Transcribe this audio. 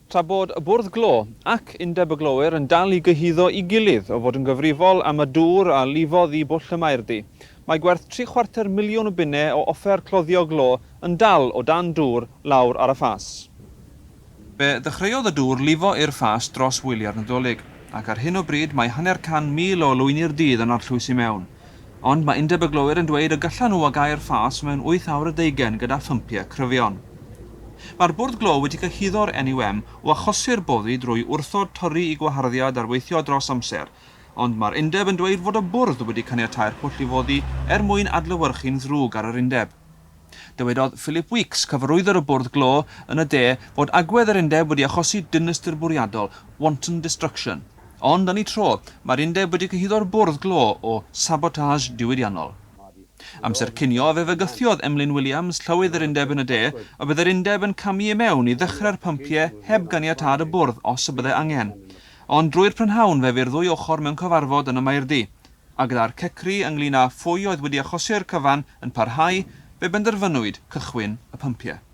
Tra bod y Bwrdd Glo ac Undeb y Glowyr yn dal i gyhuddo i gilydd o fod yn gyfrifol am y dŵr a lifodd i Bwll y Maerdy, mae gwerth tri chwarter miliwn o bunne o offer cloddio glo yn dal o dan dŵr lawr ar y ffas. Fe ddechreuodd y dŵr lifo i'r ffas dros wyliau'r Nadolig, ac ar hyn o bryd mae 500,000 o lwyni'r dydd yn arllwys i mewn. Ond mae Undeb y Glowyr yn dweud y gallan nhw agau'r ffas mewn wyth awr a deugain gyda phympiau cryfion. Mae'r Bwrdd Glo wedi cyhuddo'r NUM o achosi'r boddi drwy wrthod torri i gwaharddiad ar weithio dros amser, ond mae'r undeb yn dweud fod y bwrdd wedi caniatau'r pwll i foddi er mwyn adlewyrchu'n ddrwg ar yr undeb. Dywedodd Philip Weeks, cyfarwyddwr y Bwrdd Glo yn y De, fod agwedd yr undeb wedi achosi dinistr bwriadol, wanton destruction. Ond yn ei tro, mae'r undeb wedi cyhuddo'r Bwrdd Glo o sabotage diwydiannol. Amser cinio, fe fygythiodd Emlyn Williams, llywydd yr undeb yn y De, y byddai'r undeb yn camu i mewn i ddechrau'r pympiau heb ganiatâd y bwrdd os y byddai angen. Ond drwy'r prynhawn fe fu'r ddwy ochr mewn cyfarfod yn y Maerdy. A gyda'r cecru ynglŷn â phwy oedd wedi achosi'r cyfan yn parhau, fe benderfynwyd cychwyn y pympiau.